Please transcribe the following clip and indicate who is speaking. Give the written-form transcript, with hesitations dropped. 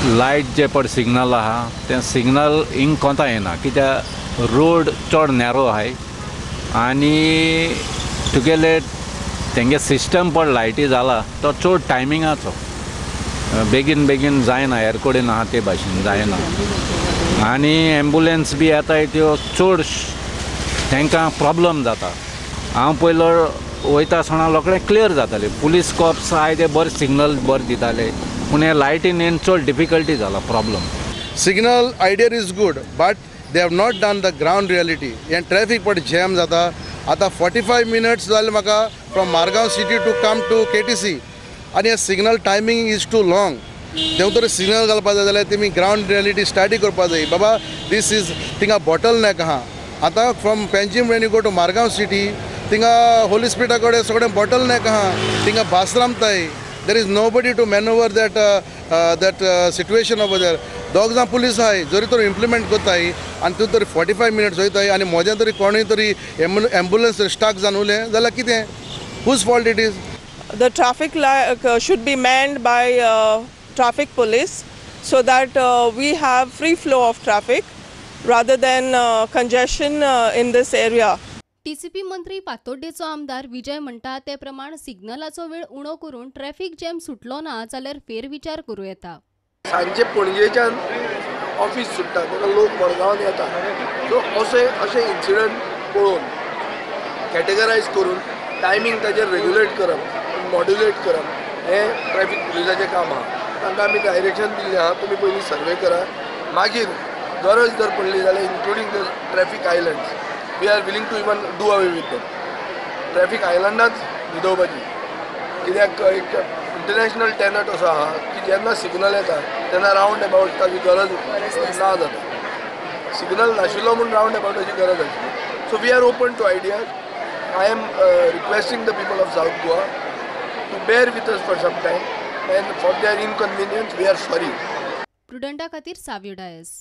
Speaker 1: Light जे पड signal आहा तें सिग्नल हिंग कोंता येना कित्याक रोड चड नॅरो आहाय आनी तुगेले तेंगे सिस्टम पड लायटी जाला तो चड टायमिंगाचो बेगीन बेगीन जायना हेर कडेन आहा ते भाशेन जायना आनी एम्बुलन्स बी येताय त्यो चड तांकां प्रॉब्लम जाता. हांव पयलो वयता आसतना रोखडें क्लियर जातालें, पुलीस कॉप्स आहाय ते बरें सिग्नल बरें दिताले, पूण हे लायटीन येवन चड डिफिकल्टी जाला problem.
Speaker 2: Signal idea is good but they have not done the ground reality. हें ट्रॅफिक पड जॅम जाता. आतां 45 मिनट्स जाले म्हाका from Margao city to come to KTC आनी हे signal timing is too long. देव तरी सिग्नल घालपा जाय जाल्यार तेमी ग्रावंड रियलिटी स्टडी करपा जाय. बाबा these is थिंगा बॉटल नॅक आहा. आतां from Panjim when you go to Margao city थिंगा होली स्पिरिटा कडेन सगळें बॉटल नॅक आहा, थिंगा भास रामताय. There is nobody to manoeuvre that that situation over there. दोग जाण पुलीस आहाय जरी तर इम्प्लिमेंट करताय आनी तूं तरी 45 मिनट्स वयताय आनी मोद्यां तरी कोणूय तरी एम्बुलन्स स्टाक जावन उरलें जाल्यार कितें, whose fault it is?
Speaker 3: The traffic light should be manned by traffic police so that we have free flow of traffic rather than congestion in this area.
Speaker 4: TCP मंत्री पातोड्डेचो आमदार विजय म्हणटा ते प्रमाण सिग्नलाचो वेळ उणो करून ट्रॅफिक जॅम सुटलो ना जाल्यार फेरविचार करूं येता.
Speaker 5: सांजचे पणजेच्यान ऑफिस सुट्टा तेन्ना लोक मडगांवान येता, सो अशे अशे इन्सिडंट पळोवन कॅटेगरायज करून टायमींग ताचेर रेग्युलेट करप, मॉड्युलेट करप हें ट्रॅफिक पुलिसाचें काम आहा. तांकां आमी डायरेक्शन दिल्लें आहा, तुमी पयलीं सर्वे करा, मागीर गरज जर पडली जाल्यार including the traffic islands we are willing to even do away with them. Traffic आयलंडांच न्हिदोवपाची, कित्याक एक इंटरनॅशनल टेनट असो आहा की जेन्ना सिग्नल येता तेन्ना रावंड एबावट ताची गरज ना जाता. सिग्नल नाशिल्लो म्हूण रावंड एबावटाची गरज आशिल्ली. So we are open to ideas. I am requesting the people of South Goa to bear with us for some time and for their inconvenience we are sorry.
Speaker 4: प्रुडंटा खातीर सावियो डायस.